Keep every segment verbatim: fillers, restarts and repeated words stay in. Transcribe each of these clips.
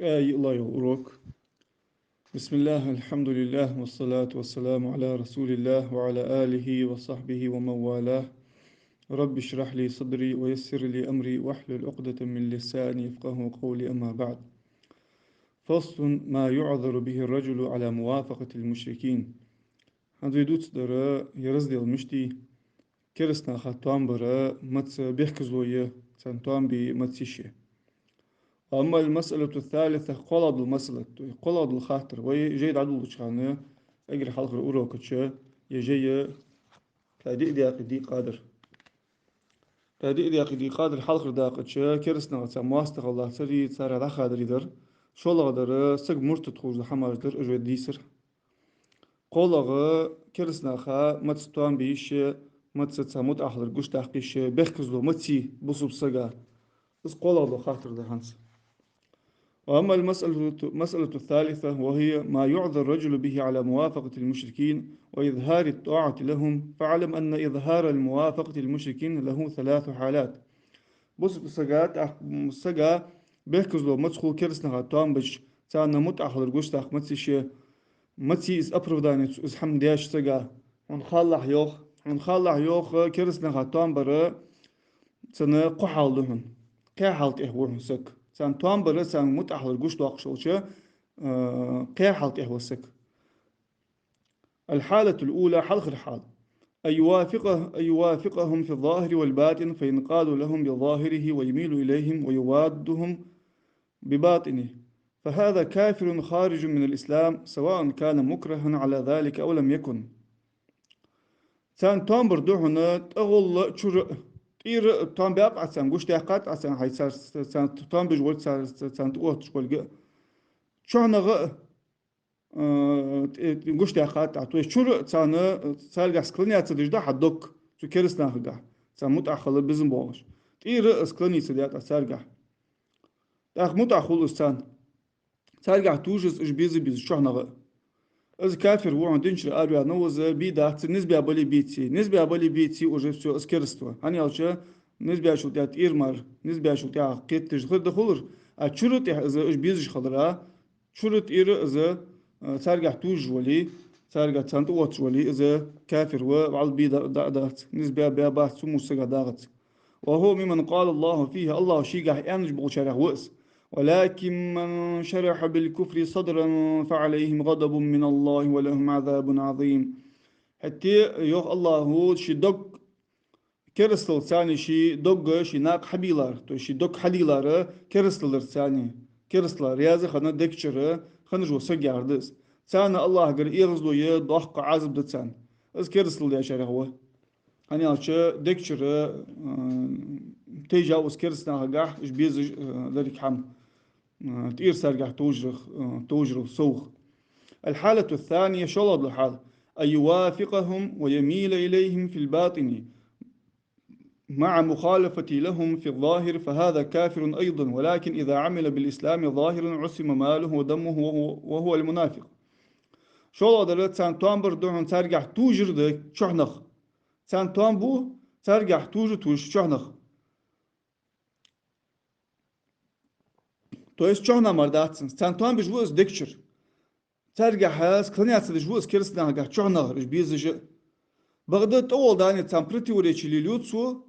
Э, йиълагӀа йола урок. بسم الله، الحمد لله، والصلاة والسلام على رسول الله وعلى آله وصحبه ومن والاه. رب اشرح لي صدري ويسر لي أمري واحلل عقدة من لساني يفقهوا قولي، أما بعد. فصل: ما يعذر به الرجل على موافقة المشركين. ХӀанз вай дувцаргдар ер раздел мишта я: кераста наха тоам бар маца бехказло я, царна тоам бе маца йиш я. وأما المسألة الثالثة, кхоалагӀа дола масъала, то есть кхоалагӀа дола хаттар, вай жай дӀадоладеча хана, эггара хьалхарча урока чу, е жай, кхы диъ даькъе дийкъадар. Кхы диъ даькъе дийкъадар, хьалхарча даькъа чу кераста наха цхьа моастагӀал лацар, царех дӀахадар дар. ШоллагӀа дар, саг муртад хулаш дола хӀамаш дар, уж вай дийцар. КхоалагӀа, кераста наха маца тоам бе йиш я, маца царна мутӀахьа хилар гучадаккха йиш я, бехказло маца я бусалба сага. Из кхоалагӀа дола хаттар да хӀанз. وأما المسألة، المسألة الثالثة، وهي ما يعذر الرجل به على موافقة المشركين وإظهار الطاعة لهم، فاعلم أن إظهار الموافقة للمشركين له ثلاث حالات. Бусалба сага, тӀаккха сага бехказло маца хул, кераста наха тоам беш, царна мутӀахьа хилар гучадаккха маца йиш я, маца я из оправдание, из хӀама деш сага. Хьона халахь йоах, хьона халахь йоах, кераста наха тоам бар цунна кхо хьал да хьона. Кхаь хьал тӀа ва хьона саг. Царна тоам бар, царна мутӀахьа хилар гучадоаккхаш долча, э, кхаь хьал тӀа ва саг. الحالة الأولى, хьалхара хьал. أن يوافقه، أن يوافقهم في الظاهر والباطن، فينقاد لهم بظاهره ويميل إليهم ويوادهم بباطنه، فهذا كافر خارج من الإسلام، سواء كان مكرها على ذلك أو لم يكن. Царна тоам бар да хьона тӀагӀолла а, чура а. ТӀера а тоам баьб Ӏа царна, гучадаьккхад Ӏа царна, хьай цар, царна тоам беш волга, цар, царна тӀаотташ волга а. ЧохьнагӀа а, э, тӀе-, тӀе-, гучадаьккхад Ӏа. То есть чура а царна, царгахьа склоняться деш да хьа дог, цу кераста нахагахьа, царна мутӀахьа хила безам боагӀаш. ТӀера а склониться даьд Ӏа царгахьа. ТӀаккха мутӀахьа хул из царна. Царгахьа тувжац уж беза-беза, чохьнагӀа а. Из кафир ва хьона, динчура араваьннав из, бе дац, низ баь бале а, беце а. Низ баь бале а, беце а, уже всё, из кераста ва. ХӀана аьлча, низ баьчул тӀехьа тӀера мара, низ баьчул тӀехьа кхетадеш хургда хулар, а чура тӀехьа из уж безаш хилара, чура тӀера из, э, царгахьа тувжаш вале, царгахьа царна тӀаотташ вале, из кафир ва, вӀалла бе да-, да-, дац, низ баь, баь бац, цу муса сага дагӀац. وهو ممن قال الله فيه, АллахӀа шийгахьа аьнна болчарех ва из. ولكن من شرح بالكفر صدرا فعليهم غضب من الله ولهم عذاب عظيم. ХӀаьта, йоах АллахӀа, ший дог керастал царна, ший дог, ший накха хьабийлар, то есть ший дог хьадийлар керастал дар царна, керастал раьза хинна дег чура хинна вола саг яхар да из. Царна АллахӀагара эгӀазло я, доккха Ӏазап да царна. Из керастал дечарех ва. ХӀана аьлча дег чура, э, тайжав из кераста нахагахьа, уж безаш, э, деррига хӀама, э, тӀера царгахьа тувжарах, э, тувжарал совгӀа. الحالة الثانية, шоллагӀа дола хьал. أن يوافقهم ويميل إليهم في الباطن مع مخالفته لهم في الظاهر، فهذا كافر أيضا، ولكن إذا عمل بالإسلام ظاهرا عصم ماله ودمه وهو، وهو المنافق. ШоллагӀа дар, царна тоам бар да хьона царгахьа тувжар да чохьнагӀа. Царна тоам бу, царгахьа тувжа тувжаш чохьнагӀа. То есть чохьнагӀа мара дац цунца. Царна тоам беш ва из дег чура. Царгахьа склоняться деш ва из кераста нахагахьа чохьнагӀа, уж безаш а. Бакъда тӀагӀолла дани царна противоречи лелаю цо,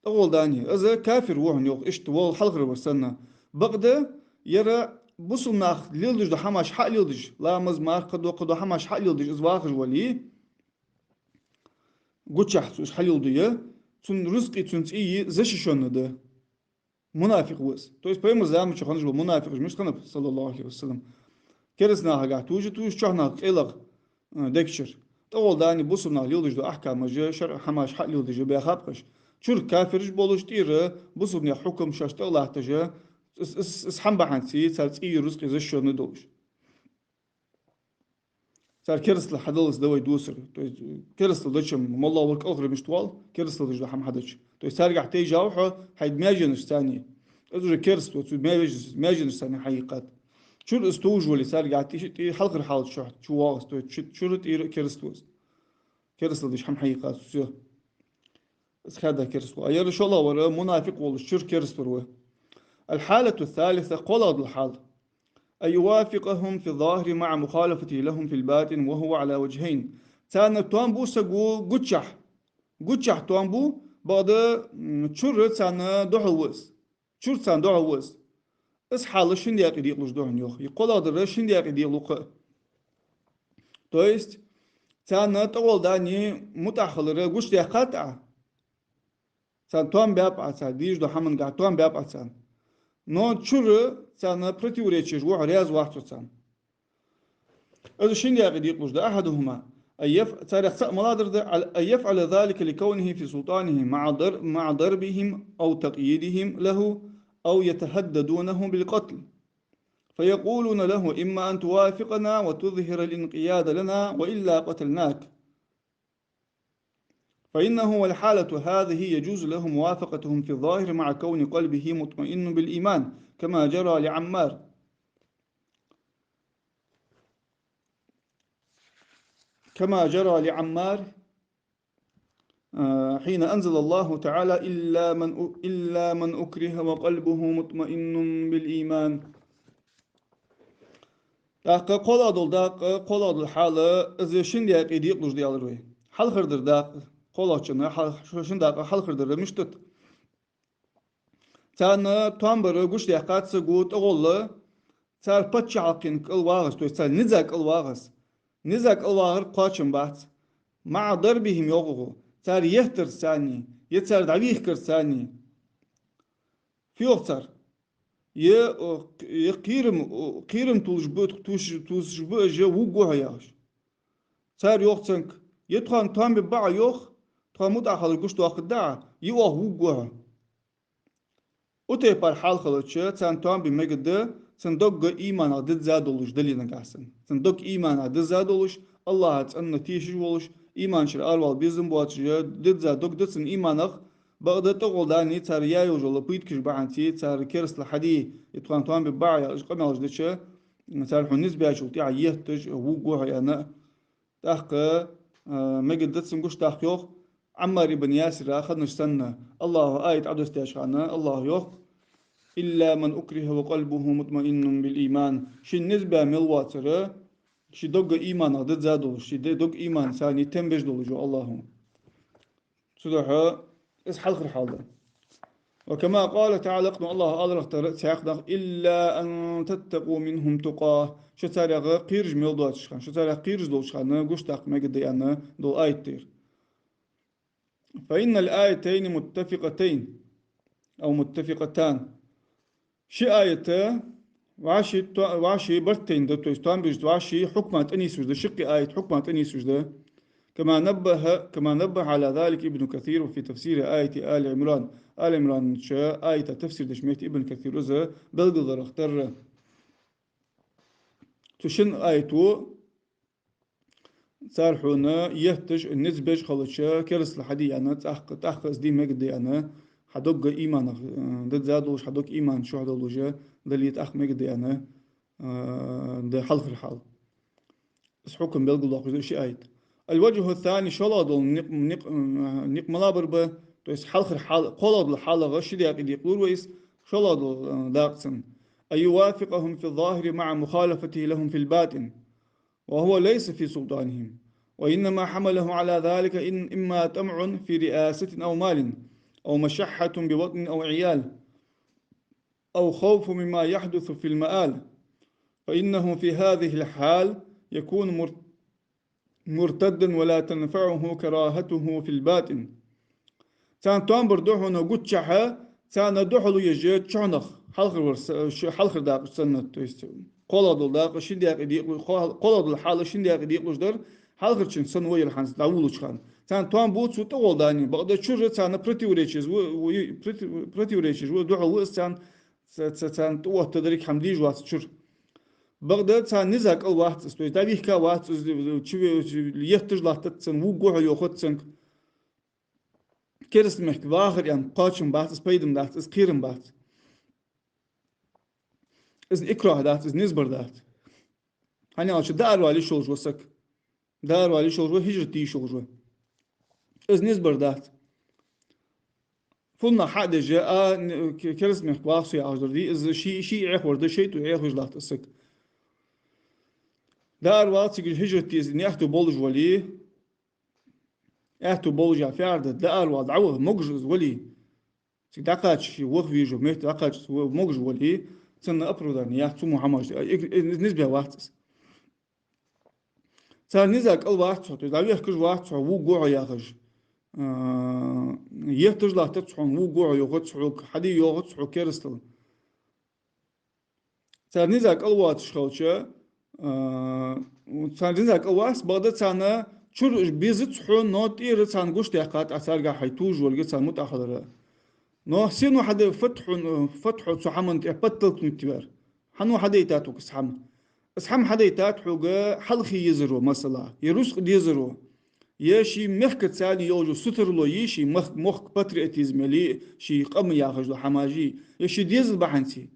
тӀагӀолла дани. Из кафир ва хьона, йоах, иштта вола хьалхарвар санна. Бакъда ер бусалба наха леладеш дола хӀамаш хьа а леладеш, ламаз, марха, кхыдола, кхыдола хӀамаш хьа а леладеш, из вахаш вале, гучахь цо уж хьалеладу, цун рузкъи, цун цӀийи защищённый да. Мунафикъ ва из. То есть пайхамара заман чу хиннаш бола мунафикъаш мишта хиннаб, صلى الله عليه وسلم. Кераста нахагахьа тувжа тувжаш, чохьнагӀа къайлагӀа, э, дег чура. ТӀагӀолла дани бусалба наха леладеш дола ахькамаш, шарӀа хӀамаш хьа а леладеш баьхаб-кх уж. Чура кафираш болаш, тӀера бусалба наьха хьукам шоашта тӀа а латташ, из, из, из хӀама бахьанца цар цӀийи рузкъи защищённый долаш. Цар керастал хьадаллалца да вай дувцар. То есть, э, керастал деча моллагӀа вар кӀалхара мишта воал, керастал деш дола хӀама хьадича. То есть царгахьа тайжав хьо, хьай маьженаш царна. Из уже кераста ва, цу маьженаш, маьженаш царна хьайийкхад. Чура из тувжаш вале, царгахьа тӀе, тӀе хьалхара хьал чу, чу воагӀа из, то есть чу-, чура тӀера кераста ва из. Керастал деш хӀама хьайийкхад, всё. Из хаьдда кераста ва. А ер шоллагӀвар мунафикъ волаш, чура кераста вар ва. الحالة الثالثة, кхоалагӀа дола хьал. أن يوافقهم في الظاهر مع مخالفته لهم في الباطن، وهو على وجهين. Царна тоам бу саго гучахь. Гучахь тоам бу, бакъда, м, чура царна духьал ва из. Чура царна духьал ва из. Из хьал шин даькъе декъалуш да хьона, йоах. Из кхоалагӀдар шин даькъе декъалу кхы а. То есть, царна тӀагӀолла дани мутӀахьа хилар гучадаьккхад Ӏа. Царна тоам баьб Ӏа, цар дийша дола хӀамангахь тоам баьб Ӏа царна. Но чура царна противоречеш ва хьо, раьза вац хьо царна. Из шин даькъе декъалуш да, أحدهما، أن يف-، царех цаӀ малагӀдар да, على-، أن يفعل ذلك لكونه في سلطانه مع ضر-، مع ضربهم أو تقييدهم له أو يتهددونه بالقتل، فيقولون له: إما أن توافقنا وتظهر الانقياد لنا، وإلا قتلناك. فإنه والحالة هذه يجوز له موافقتهم في الظاهر مع كون قلبه مطمئن بالإيمان، كما جرى لعمار، كما جرى لعمار، آه، حين أنزل الله تعالى: إلا من أ-، إلا من أكره وقلبه مطمئن بالإيمان. ТӀаккха кхоалагӀдола дакъа, кхоалагӀдола хьал, из шин даькъе декъалуш да аьлар вай. Хьалхардар дакъа, кхоалагӀчунна хьал-, шин дакъа хьалхардар мишта да? Царна тоам бар гучадаьккхад саго тӀагӀолла, цар паччахьалкхен кӀал вагӀаш, то есть цар низа кӀал вагӀаш. Низа кӀал вагӀар кхоачам бац. مع ضربهم йоах укхо, цар еттарца царна, е цар дӀавийхкарца царна. Фу йоах цар? Е, о, е кхерам, о, кхерам тулаш ба, туш-, тусаш ба уж, вувргва хьо яхаш. Цар йоах цунга, е тхона тоам бе баӀа йоах, тхона мутӀахьа хилар гучадоаккхаргда Ӏа, е оаха вувргва хьо. Укх тайпара хьал хилча, царна тоам бе мегаргда, цун дог иманах дизза долаш дале нагахьа санна. Цун дог иманах дизза долаш, АллахӀа цӀена тешаш волаш, иман чура аравала безам боацаш, дизза дог да цун иманах, бакъда тӀагӀолла дани цар яь йолаш йола пыткаш бахьанца, цар керастал хьаде, е тхона тоам бе баӀа яхаш къамаьлаш дича, цар хьона низ баьчул тӀехьагӀа етташ, вувргва хьо аьнна, тӀаккха, а, мегаргда цунна гучадаккха йоах, Ӏаммар ибн Ясира хиннача санна, АллахӀа аят Ӏодоссадаьча хана, АллахӀа йоах: إلا من أكره وقلبه مطمئن بالإيمان. Шийна низ баь мел воацар, ший дог иманах дизза долаш, ший де-, дог иманца царна тем беш долаш, йоах АллахӀа. Цудухьа из хьалхара хьал да. وكما قال تعالى, кхы АллахӀа аларах тара цхьаькханах: إلا أن تتقوا منهم تقاة. Шо царех кхераш мел доацаш хана, шо царех кхераш долча хана гучадаккха мегаргда аьнна дола аят да ер. فإن الآيتين متفقتين أو متفقتان. Ши аят вӀаши то-, вӀаши барт тайна да, то есть тоам беш вӀаши хьукма тӀанийсвеш да, шаккхе аят хьукма тӀанийсвеш да. كما نبه، كما نبه على ذلك ابن كثير في تفسير آية آل عمران. Али Ӏимран чу аята тафсир деча метте Ибн Касира из белгалдарах тара. Цу шин аято цар хьона етташ, низ беш хилча, керастал хьаде аьнна, тӀаккха, тӀаккха из де мегаргда аьнна, хьа дог иманах, э, дизза долаш, хьа дог иман чу долаш дале тӀаккха мегаргда аьнна, э, да хьалхара хьал. Из хьукам белгалдоаккхаш да ши аят. الوجه الثاني, шоллагӀа дола никъ, никъ, э, никъ малагӀбар ба, то есть хьалхара хьал, кхоалагӀдола хьалагӀа ши даькъе декъалур ва из, шоллагӀдола, э, дакъа цун. أن يوافقهم في الظاهر مع مخالفته لهم في الباطن. وهو ليس في سلطانهم، وإنما حمله على ذلك إن إما طمع في رئاسة أو مال، أو مشحة بوطن أو عيال، أو خوف مما يحدث في المآل، فإنه في هذه الحال يكون مر-، مرتدا ولا تنفعه كراهته في الباطن. Царна тоам бар да хьона гучахьа, царна духьал ва уж чухьнахьа, хьалхарвар са-, ш-, хьалхара дакъа санна, то есть, кхоалагӀдола дакъа шин даькъе декъалу-, кхо-, кхоалагӀдола хьал шин даькъе декъалуш дар, хьалхарчун санна ва ер хӀанз дӀаволалуча хана. Царна тоам бу цу тӀагӀолла дани, бакъда чура царна противоречеш ва, ва, проти-, противоречеш ва, духьал ва из царна, ца-, ца-, царна тӀаоттадар хӀама дезаш вац чура. Бакъда царна низа кӀал вац из, то есть дӀавихка вац из, чу ве-, етташ латтац цунна, вувргва хьо йоахац цунга. Кераста мехка вахар аьнна кхоачам бац, из пайдам дац, из кхерам бац. Из икрахӀ дац, из низ бар дац. ХӀана аьлча дӀааравала йиш йолаш ва саг. ДӀааравала йиш йолаш ва, хӀижрат де йиш йолаш ва. Из низ бар дац. ФуннагӀа хьа а деш, а, н-, к-, кераста мехка ваха со яхаш дар дий, из ший, ший Ӏехавар да, шайтӀо Ӏехавеш латт из саг. Даар вала цига хьижрат де из аьттув болаш вале, аьттув болаш а фу дар, даар вала, дӀаваха могаш из вале, цига дӀакхача, ший ваха везаш метте дӀакхача из ва-, могаш вале, цунна оправдани яц, цу мухьамаш, э, э, э, низ бе вац из. Цар низа кӀал вац хьо, то есть дӀавехкаш вац хьо, вувргва хьо яхаш. А, етташ латтац хьона, вувргва хьо йоахац хьога, хьаде йоахац хьога керастал. Цар низа кӀал воацаш хилча, а, цар низа кӀал вац, бакъда царна чура уж безац хьона, но тӀера царна гучадаьккхад Ӏа царгахьа хьай тужаш волга, царна мутӀахьа хилара. Но сенна хьаде фатхьун, фатхьу цу хӀаман тӀа подтолкнуть вар? Хьан ва хьадайтад хьога из хӀама? Из хӀама хьадайтад хьога хьалхе езаро, масала, е рузкъа дезаро, е ший мехкаца царна йолча сутарло е, ший мах-, мохк патриотизм яле, ший къам яхаш дола хӀамаш е, е ший дезал бахьанце.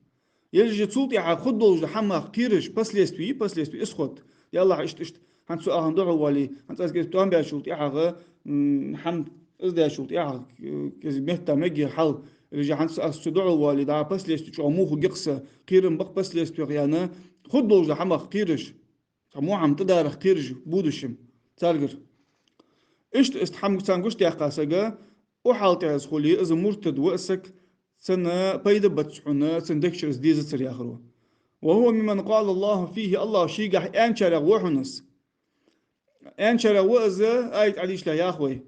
Или же цул тӀехьа хургдолаш дола хӀамах кхераш, последствия, последствия, исход. Я АллахӀ, иштта, иштта, хӀанз цу ахана духьал вале, хӀанз аз кӀезига тӀом баьчул тӀехьагӀа, м, хӀама из даьчул тӀехьагӀа, э, кӀезига метта мегаргья хьал, или же хӀанз аз цу духьал вале, дӀа последствия чӀоагӀа муха гикъса, кхерам бакъ последствиях яьнна, хургдолаш дола хӀамах кхераш, цхьа мухьам тӀадарах кхераш, будущем, царгара. Иштта, иштта хӀама царна гучадаьккха сага, укх хьала тӀа из хуле, из муртад ва из саг, цунна пайда бац хьона, цун дег чура из дезацар яхар ва. وهو ممن قال الله فيه, АллахӀа шийгахьа аьнначарех ва хьона из. Аьнначарех ва из, аят Ӏодийшалехь йоах вай.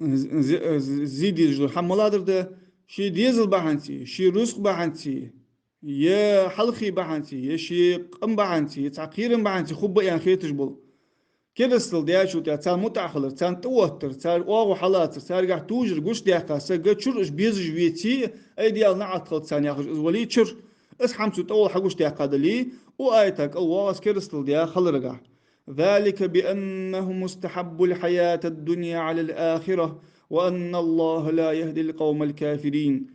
Зе-, зе-, зе дезаш дола хӀама малагӀа дар да, ший дезал бахьанце, ший рузкъа бахьанце, е хьалхе бахьанце, е ший къам бахьанце, е цхьа кхерам бахьанце хургба аьнна хеташ бола. Керастал даьчул тӀехьа царна мутӀахьа хилар, царна тӀаоттар, цар оагӀув хьалацар, царгахьа тужар гучадаьккха сага чура уж безаш веце, ай Даьла наӀалт хилда царна яхаш из вале чура, из хӀама цо тӀагӀолла хьагучадаьккха дале, укх аята кӀал воагӀа из керастал даь хиларагахьа. ذلك بأنهم استحبوا الحياة الدنيا على الآخرة وأن الله لا يهدي القوم الكافرين.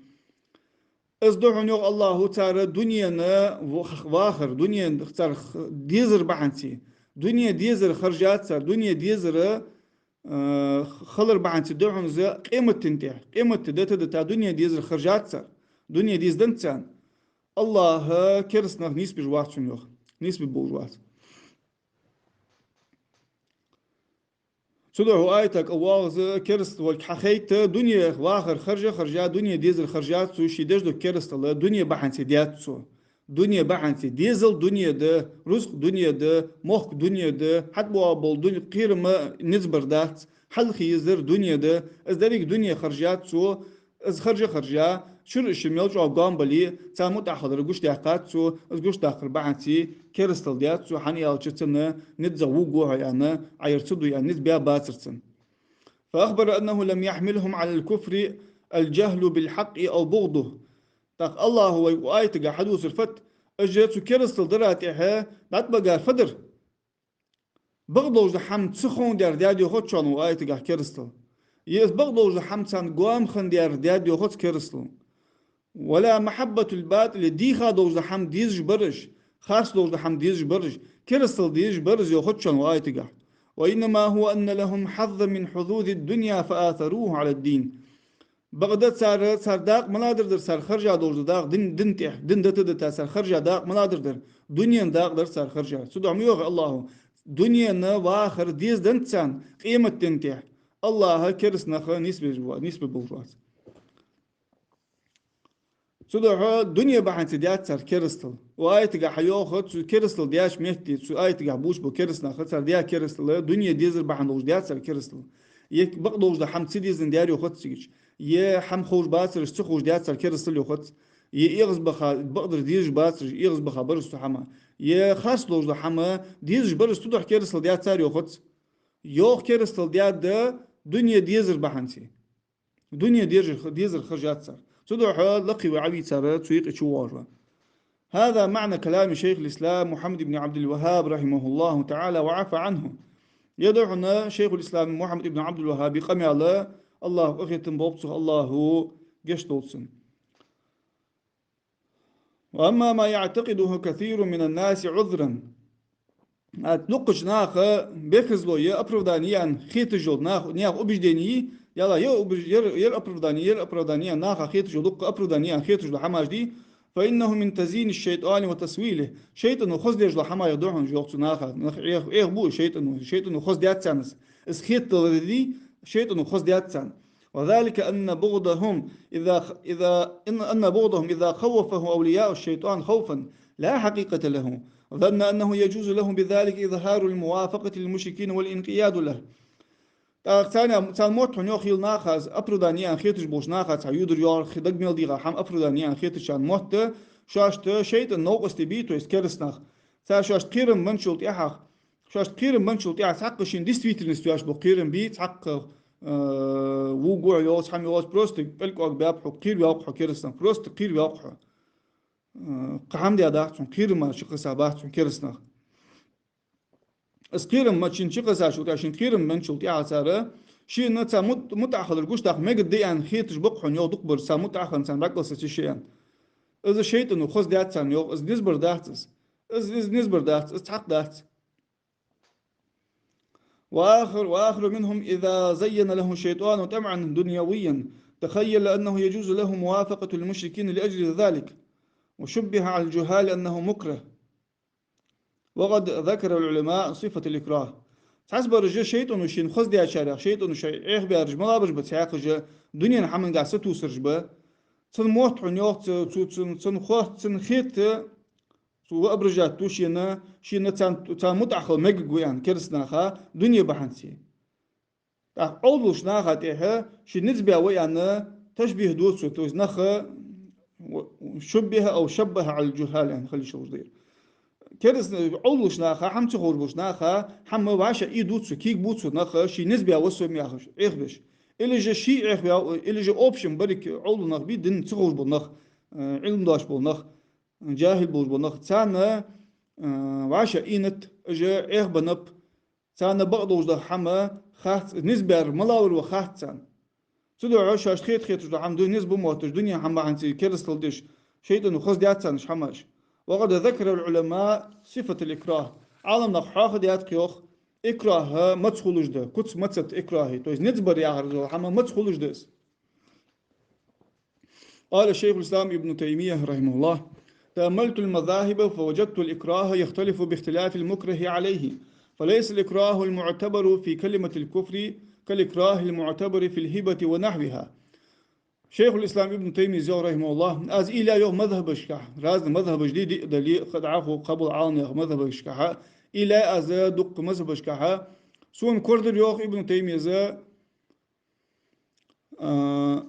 Из да хьона, йоах АллахӀа, цар дунена ва-, вахар, дунен цар х-, дезар бахьанце, дуне дезар хержад цар, дуне дезар, э, хилар бахьанце да хьона из къематден тӀа. Къематди дита, дита дуне дезар хержад цар, дуне дезаденнад царна. АллахӀ кераста нах нийсбеш вац хьона, йоах, нийсбе болаш вац. Цудухьа укх аята кӀал воагӀа из кераста волга хьахайта, дуне вахар хержа, хержа, дуне дезар хержад цо, ше деш дола керастал дуне бахьанце даьд цо. Дуне бахьанце, дезал дуне да, рузкъа дуне да, мохк дуне да, хьатӀабоагӀа бола дуне, кхерам низ бар дац, хьалхе езар дуне да, из деррига дуне хержад цо, из хержа, хержа, чура ший мел чӀоагӀа гоама бале, царна мутӀахьа хилар гучадаьккхад цо, из гучадаккхар бахьанце керастал даьд цо, хӀана аьлча цунна низагӀа вувргва хьо аьнна, Ӏа ер ца дуй аьнна, низ баь бацар цунна. فأخبر أنه لم يحملهم على الكفر الجهل بالحق أو بغضه. ТӀаккха АллахӀа вайга укх аятагахьа хьадувцар фуд, уж цу керастал дара тӀехьа дӀатӀабагар фу дар? Бакъдолаш дола хӀама ца ховндаьр даьд йоахац шоана укх аятагахьа керастал. Е из бакъдолаш дола хӀама царна гоама хиннадаьр даьд йоахац керастал. ولا محبة الباطل, дийха долаш дола хӀама дезаш бар уж, харц долаш дола хӀама дезаш бар уж, керастал дезаш бар уж йоахац шоана укх аятагахьа. وإنما هو أن لهم حظا من حظوظ الدنيا فآثروه على الدين. Бакъда цар, цар дакъа малагӀа дар дар, цар хержа долаш дола дакъа дин, дин тӀа, дин дита, дита, цар хержа дакъа малагӀа дар дар, дунен дакъа дар цар хержар. Цудухьа ма йоахий АллахӀа, дунена вахар дезаденнад царна къематден тӀа. АллахӀ кераста нах нийсбе, нийсбе болаш вац. Цудухьа дуне бахьанце даьд цар керастал. Укх аятагахьа йоах, цу керастал даьча метте, цу аятагахьа бувцаш бола кераста нах, цар даь керастал, дуне дезар бахьан долаш даьд цар керастал. Е бакъдолаш дола хӀама ца дезаденна даьр йоахац цигача. Е хӀама ховш бацар уж, ца ховш даьд цар керастал йоахац. Е эгӀазбаха, бакъдар дезаш бацар уж, эгӀазбаха бар уж цу хӀаман. Е харц долаш дола хӀама дезаш бар уж, цудухьа керастал даьд цар йоахац. Йоах, керастал даьд дуне дезар бахьанце. Дуне дезар, дезар хержад цар. Цудухьа лакхе вай Ӏовийцар цу юкъе чувоагӀаш ва. هذا معنى كلام شيخ الإسلام محمد بن عبد الوهاب رحمه الله تعالى وعفا عنه. Ер да хьона Шайхуль-Ислам Мухьаммад ибн Ӏабдул-ВахӀаба къамаьл, АллахӀа къахетам болба цох, АллахӀа гешт долда цунна. وأما ما يعتقده كثير من الناس عذرا. А дукхача наха бехказло е оправдани аьнна хеташ йола нах-, наьха убеждени, яла е убеж-, ер, ер оправдани, ер оправдани аьнна наха хеташ йола, дукха оправдани аьнна хеташ йола хӀамаш да, فإنه من تزيين الشيطان وتسويله. ШайтӀано хоза деш дола хӀама я духьал йоах цу наха. Нах Ӏех-, Ӏехабу шайтӀано. ШайтӀано хоза даьд царна из. Из хеталар дий, шайтӀано хоза даьд царна. وذلك أن بعضهم إذا خ-، إذا، إن، أن بعضهم إذا خوفه أولياء الشيطان خوفا لا حقيقة له، ظن أنه يجوز لهم بذلك إظهار الموافقة للمشركين والانقياد له. ТӀаккха царна, царна мотт хьона йоах хила наха, оправдание аьнна хеташ болча наха, цхьа юдар йоагӀар хи даг мел дийгӀа хӀама оправдание аьнна хетачарна мотт, шоашта шайтӀан новкъостий бий, то есть керастанах. Цар шоашта кхерам бенначул тӀехьагӀа, шоашта кхерам бенначул тӀехьагӀа цхьаккха шийна действительность йоацаш бола кхерам бий, цхьаккха, э, вугу йоаца хӀама йоаца, просто пӀелг кӀоаг баьб хьо, кхераваьв-кх хьо керастанах, просто кхераваьв-кх хьо. Э, кхы хӀама даь дац хьона, кхерам мара чукхессабац хьона керастанах. Из кхерам ма шийна чукхессачул тӀехьагӀа, шийна кхерам бенначул тӀехьагӀа цар, шийна царна мут-, мутӀахьа хилар гучадаккха мегаргда аьнна хеташ ба-кх хьона йоах дукхагӀбараш, царна мутӀахьа хинна, царна дӀакъовсача шоай аьнна. Из шайтӀано хоза даьд царна йоах, из низ бар дац из. Из, из низ бар дац, из цхьаккха дац. وآخر، وآخر منهم إذا زين له الشيطان طمعا دنيويا تخيل أنه يجوز له موافقة المشركين لأجل ذلك، وشبه على الجهال أنه مكره. وقد ذكر العلماء صفة الإكراه. Цхьабараш шайтӀано шийна хоза даьчарех, шайтӀано шоай Ӏехабаьраш малабараш ба, цхьаькхаш дунен хӀамангахьа сатувсараш ба. Цун мотт хьона йоах, цу-, цу-, цун, цун хетт, цо воображать ду шийна, шийна царна, царна мутӀахьа хила мегаргва аьнна керастанаха дуне бахьанца. ТӀаккха Ӏовдалча наха тӀехьа ший низ баь ва аьнна ташбихӀ ду цо, то есть нах, شبه أو شبه على الجهال аьнна хила йиш йолаш да ер. Кераста-, Ӏовдалча наха, хӀама ца ховш болча наха, хӀама вӀашагӀ ийду цо, кийгбу цо нах, ший низ баь ва со-м яхаш, Ӏехабеш. Или же ший Ӏехаваьв, или же общем берригаш Ӏовдала нах бий, дин ца ховш бола нах, э, Ӏилма доацаш бола нах, жахӀил болаш бола нах, царна, э, вӀашагӀ ийна тӀа, уж Ӏехабеннаб, царна бакъдолаш дола хӀама хац, низ баьр малавар ва хац царна. Цудухьа шоашта хета-хеташ дола хӀама ду, низ ба мотташ, дунен хӀама бахьанца керастал деш, шайтӀано хоза даьд царна уж хӀамаш. وقد ذكر العلماء صفة الإكراه. Ӏаламнаха хьоахадаьд-кх йоах, икрахӀ маца хулаш да, куц маца да икрахӀа, то есть низ бар яхар дола хӀама маца хулаш да из. قال شيخ الإسلام ابن تيمية رحمه الله: تأملت المذاهب فوجدت الإكراه يختلف باختلاف المكره عليه، فليس الإكراه المعتبر في كلمة الكفر كالإكراه المعتبر في الهبة ونحوها. Шейхуль-Ислам Ибн Таймийяс йоах, рахьимахӀуллахӀ, аз уйла йоах мазхӀабашка, разный мазхӀабаш дий, диъ дале а, кхы дӀахо кхыбола Ӏаламнаьха мазхӀабашка, уйла аз дукха мазхӀабашка, сона корадир йоах Ибн Таймийяс, а,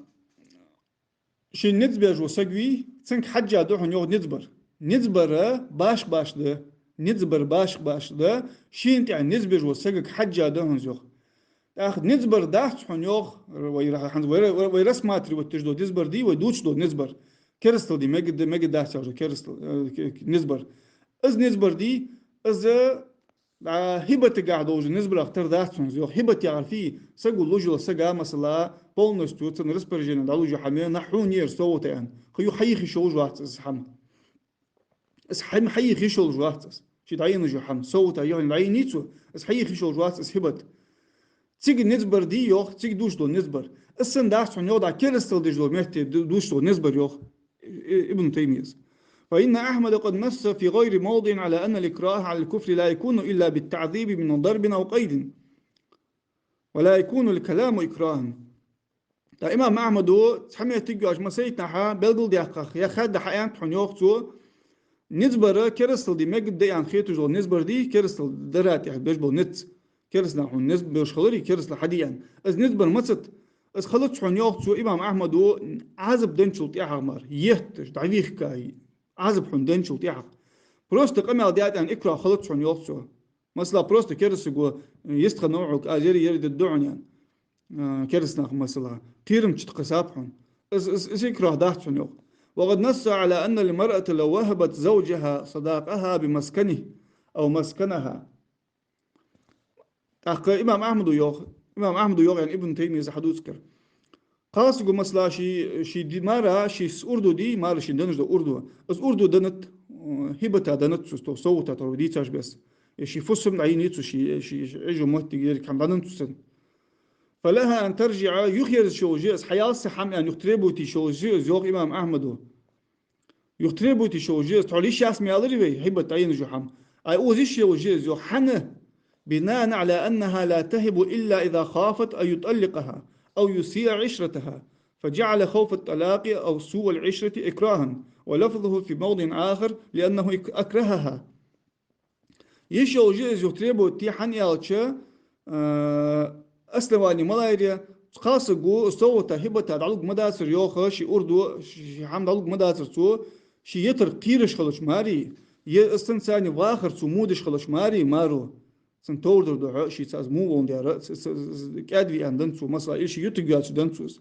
шийна низ беш вола саг вий, цунга хьежжа да хьона йоах низ бар. Низ бар башха-башха да, низ бар башха-башха да, шийна тӀехьа низ беш волча сагага хьежжа да хьона из йоах. ТӀаккха низ бар дац хьона йоах, вай ра-, хӀанз вай ра-, вай рассматривать деш дола низ бар дий, вай дувцаш дола низ бар. Керастал дий, мегаргда, мегаргдац яхаш дола керастал, э, ке-, низ бар. Из низ бар дий, из ДӀа хӀибатагахьа долча низ барах тара дац хьона из йоах. ХӀибат яхар фуй? Саго луш йола сага, масала, полностью цун распоряжени дӀалуш йола хӀама, нах хьона ер совгӀата аьнна. Кхы юха хьайийха йиш йолаш вац из хӀама. Из хӀама хьайийха йиш йолаш вац из. Ше дӀаенна йола хӀама совгӀата юхьанца дӀаеннай цо, из хьайийха йиш йолаш вац из хӀибат. Цига низ бар дий йоах, цига дувцаш дола низ бар. Из санна дац хьона йоах дӀа керастал деш долча метте ду-, дувцаш дола низ бар йоах. И-, Ибн Таймийяс. فإن أحمد قد نص في غير موضع على أن الإكراه على الكفر لا يكون إلا بالتعذيب من ضرب أو قيد، ولا يكون الكلام إكراها. ТӀаккха имам Ахьмада цхьа моттиг йоацаш массайтта хьа белгалдаьккхар, е хадда хьааьннад хьона йоах цо, низ бар керастал де мегаргда аьнна хеташ дола низ бар дий, керастал дара тӀехьа беш бола низ. Керастанах хьона низ беш хилари, керастал хьаде аьнна. Из низ бар маца да? Из хилац хьона йоах цо имам Ахьмада Ӏазап денначул тӀехьагӀа мара, етташ, дӀавихка, Ӏазап хьона денначул тӀехьагӀа. Просто къамаьл даьд аьнна икрахӀ хилац хьона йоах цо. Масала, просто кераста саго йистхиннав хьога, аз ер, ер дергда хьона аьнна. А, керастанах, масала, кхерам чу тӀакхессаб хьона. Из, из, из икрахӀ дац хьона йоах. وقد نص على أن المرأة لو وهبت زوجها صداقها بمسكنه أو مسكنها. ТӀаккха имам Ахьмада йоах, имам Ахьмада йоах, яӀни Ибн Таймийяс хьадувцаргдар. Кхалсаго, масала, ший, ший ди-, мара, ший с-, урдув дий, мара шийна денна дола урдув. Из урдув деннад, э, хӀибата деннад цо, то совгӀата тара дийцача беса. Е ший фусам дӀаеннай цо, ший, ший, ший Ӏеш йола моттиг, еррига хӀама дӀаденнад цо цунна. فلها أن ترجع, юхаерзаш йолаш я из, хьаяла са хӀама аьнна юха требовать еш йолаш я из, йоах имам Ахьмада. Юха требовать йиш йолаш я из, тхьовра йиш яц ма аьларий вай, хьибат дӀаенна йола хӀама. Ай, укхаза йиш йолаш я из, йоах, хӀана? بناء على أنها لا تهب إلا إذا خافت أن يطلقها أو يسيء عشرتها، فجعل خوف الطلاق أو سوء العشرة إكراها، ولفظه في موضع آخر لأنه أك-، أكرهها. Йиш йолаш я из, юха требовать де, хӀана аьлча, а, основани ма лайра, кхалсаго совгӀата, хӀибата дӀалург ма дацар, йоах, ший урдо, ший хӀама дӀалург ма дацар цо, ше йитар кхераш хилча маре, е из цунца вахар цо во деш хилча маре, маро. Цун товр дар духьа, шийца из во волга даьр, ц-, ц-, ц-, кӀаьдве аьнна да цо, масала, или ше ютаргйоацаш да цо из.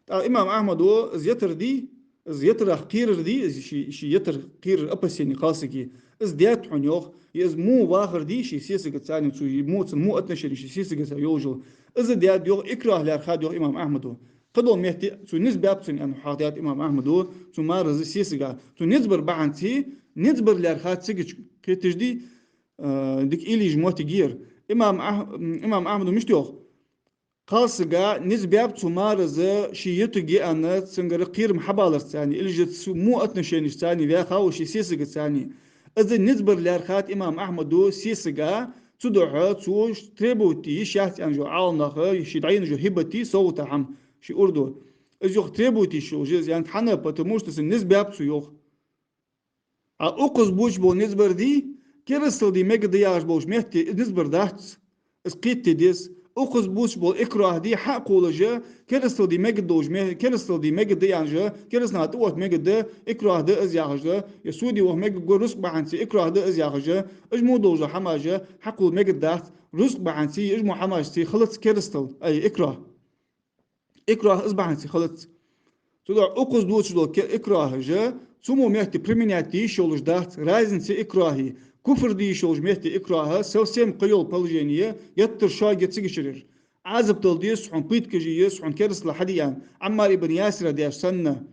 ТӀаккха имам Ахьмада из йитар дий, из йитарах кхерар дий, из ший, ший йитар кхерар опасени кхалсага, из даьд хьона, йоах, е из во вахар дий ший сесагаца, цо е во, цун во отношени ший сесагаца йолаш йола. Из даьд, йоах, икрахӀ лаьрхӀад, йоах, имам Ахьмада. Кхыдолча метте цо низ баьб цунна аьнна хьоахадаьд имам Ахьмада, цу мараз сесага. Цо низ бар бахьанца, низ бар лаьрхӀад цига, кхеташ дий, а, дика уйла йеш моттиг я ер. Имам Ах-, имам Ахьмада мишта йоах? Кхалсага низ баьб цу мараз ше ютаргья аьнна, цунгара кхерам хьабаларца, или же цу во отношенешца ваьха ва ший сесагаца. Из низ бар лаьрхӀад имам Ахьмада сесага, цудухьа цо требовать де йиш яц аьнна йола Ӏаламнаха, ший дӀаенна йола хӀибати совгӀата хӀама, ший урдо. Из юха требовать йиш йолаш я из, яьннад хӀана, потому что цунна низ баьб цо, йоах. А укхаза бувцаш бола низ бар дий, керастал де мегаргда яхаш болча метте из низ бар дац, из кхетаде деза. Укхаза бувцаш бола икрахӀ дий, хьакхоллаш, керастал де мегаргдолча ме-, керастал де мегаргда аьнна, керастал наха тӀаотта мегаргда, икрахӀ да из яхаш, е суде ваха мегаргва рузкъа бахьанца, икрахӀ да из яхаш, уж мо долаш дола хӀамаш хьакхолла мегаргдац, рузкъа бахьанца, уж мо хӀамашца хилац керастал, ай, икрахӀ. ИкрахӀ из бахьанца хилац. Цудухьа укхаза дувцаш дола ке-, икрахӀаш, цу мо метте применять де йиш йолаш дац, разница икрахӀи, куфр де йиш йолча метте икрахӀа, совсем кхыйола положени, геттара шога я цига чура. Ӏазап дала деза хьона, пыткаш е еза хьона, керастал хьаде аьнна, Ӏаммар ибн Ясира даьча санна.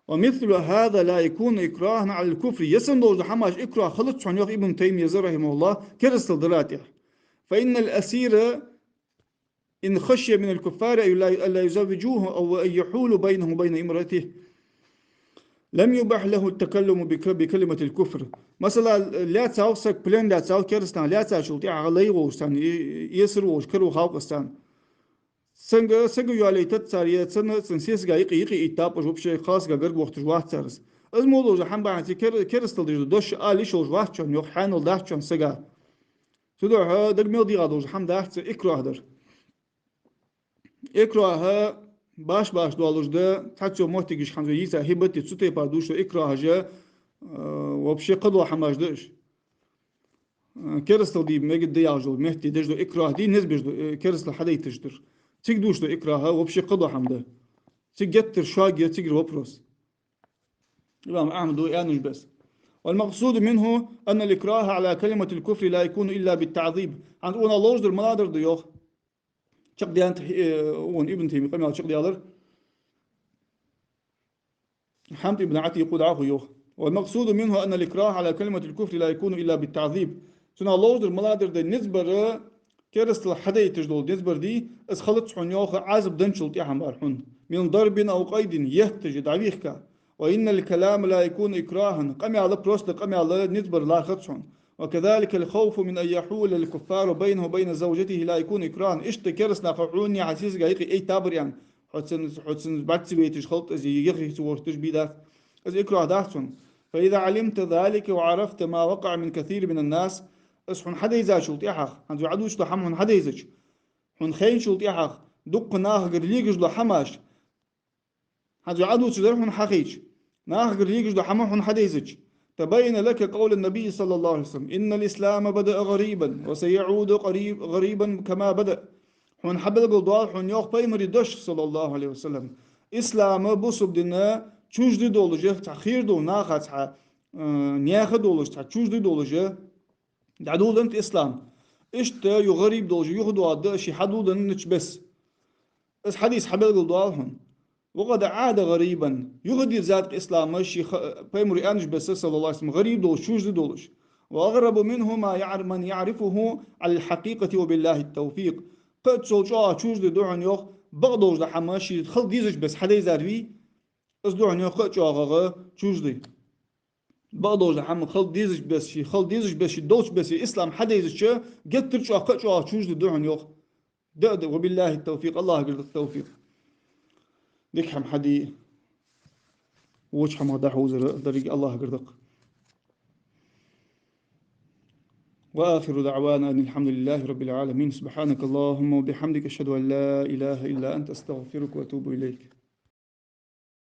ومثل هذا لا يكون إكراها على الكفر. Ер санна долаш дола хӀамаш икрахӀ хилац хьона, йоах Ибн Таймияс, رحمه الله, керастал дара тӀехьа. فإن الأسير إن خشي من الكفار أن لا، أن لا يزوجوه أو أن يحول بينه وبين امرأته لم يبح له التكلم بك-، بكلمة الكفر. Масала, лаьцав саг, плен лаьцав, кераста нах лаьцачул тӀехьагӀа лай волаш царна, э-, эсар волаш, кара вахав-кх из царна. Цунга саг йоалайтац цар, е цунна, цун сесага юкъе, юкъе иттаб уж, вообще кхалсага гарга вохийташ вац цар из. Из мо долаш дола хӀама бахьанца кер-, керастал деш дола дош ала йиш йолаш вац хьона, йоах, хьанал дац хьона сага. Цудухьа дага мел дегӀа долаш дола хӀама дац цу икрахӀ дар. ИкрахӀ баш-баш долаш да, цхьацца моттигаш хӀанз вай йийца хӀибати цу тайпара дувцаш дола икрахӀаш, э, вообще кхыдола хӀамаш да уж. Э, керастал де мегаргда яхаш дола метте деш дола икрахӀ дий, низ беш дола, э, керастал хьадайташ дар. Цига дувцаш дола икрахӀ вообще кхыдола хӀама да. Цига геттара шога я цигара вопрос. Имам Ахьмада аьннача беса. والمقصود منه أن الإكراه على كلمة الكفر لا يكون إلا بالتعذيب. ХӀанз укхунах ловш дар малагӀа дар да, йоах. Чакхдаьннад, э, укхун Ибн Таймия къамаьл чакхдаьлар. Хьамд ибн Ӏатикъа дӀахо йоах. والمقصود منه أن الإكراه على كلمة الكفر لا يكون إلا بالتعذيب. Цунах ловш дар малагӀа дар да, низ бар, керастал хьадайташ дола низ бар дий, из хилац хьона, йоах, Ӏазап данначул тӀехьа мара хьона. من ضرب أو قيد, етташ, дӀавихка. وإن الكلام لا يكون إكراها. Къамаьл, просто къамаьл, низ бар лархац хьона. وكذلك الخوف من أن يحول الكفار بينه وبين زوجته لا يكون إكراها. Иштта кераста наха хьонеи хьа сесагеи юкъе иттабар аьнна, хьо цун, хьо цун бӀарга ца вайташ хилда из, е яхийта ца войташ бе дац. Из икрахӀ дац хьона. فإذا علمت ذلك وعرفت ما وقع من كثير من الناس. Из хьона хьадайзачул тӀехьагӀа, хӀанз вай Ӏадувцаш дола хӀама хьона хьадайзача, хьона хайначул тӀехьагӀа, дуккха нахагара легаш дола хӀамаш, хӀанз вай Ӏадувцаш дар хьона хьахайча, нахагара легаш дола хӀама хьона хьадайзача, تبين لك قول النبي صلى الله عليه وسلم: إن الإسلام بدأ غريبا وسيعود قريب-، غريبا كما بدأ. Хьона хьабелгалдоал хьона, йоах, Пайхамара дош, صلى الله عليه وسلم. Ислам, бусалба ди чужди долаш, цхьа хер долаш, наха цхьа, э, наьха долаш, цхьа чужди долаш дӀадоладеннад ислам. Иштта юха гӀариб долаш юхадоагӀаргда ше хьадоладеннача беса. Из хьадис хьабелгалдоал хьона. وقد عاد غريبا. Юхадирзад-кх ислам ше ха-, Пайхамара аьннача беса, صلى الله عليه وسلم, гӀариб долаш, чужди долаш. وأغرب منه ما يعر-، من يعرفه على الحقيقة وبالله التوفيق. Кхы а цул чӀоагӀа чужди да хьона, йоах, бакъдолаш дола хӀама ше хила дезача беса хьадайзар вий, Из духьал йоах кхы а чӀоагӀагӀа чуждый. Бакъдолча хӀама хила дезача бесса, хила дезача бесса, долча бесса, ислам хьадайзача, геттара чӀоагӀа, кхы а чӀоагӀа чуждый духьал йоах. Да, да, وبالله التوفيق, АллахӀагара да товфикъ. Дика хӀама хьаде, воча хӀамах дӀахьувзар, деррига АллахӀагара да. وآخر دعوانا أن الحمد لله رب العالمين. سبحانك اللهم وبحمدك، أشهد أن لا إله إلا أنت، أستغفرك وأتوب إليك.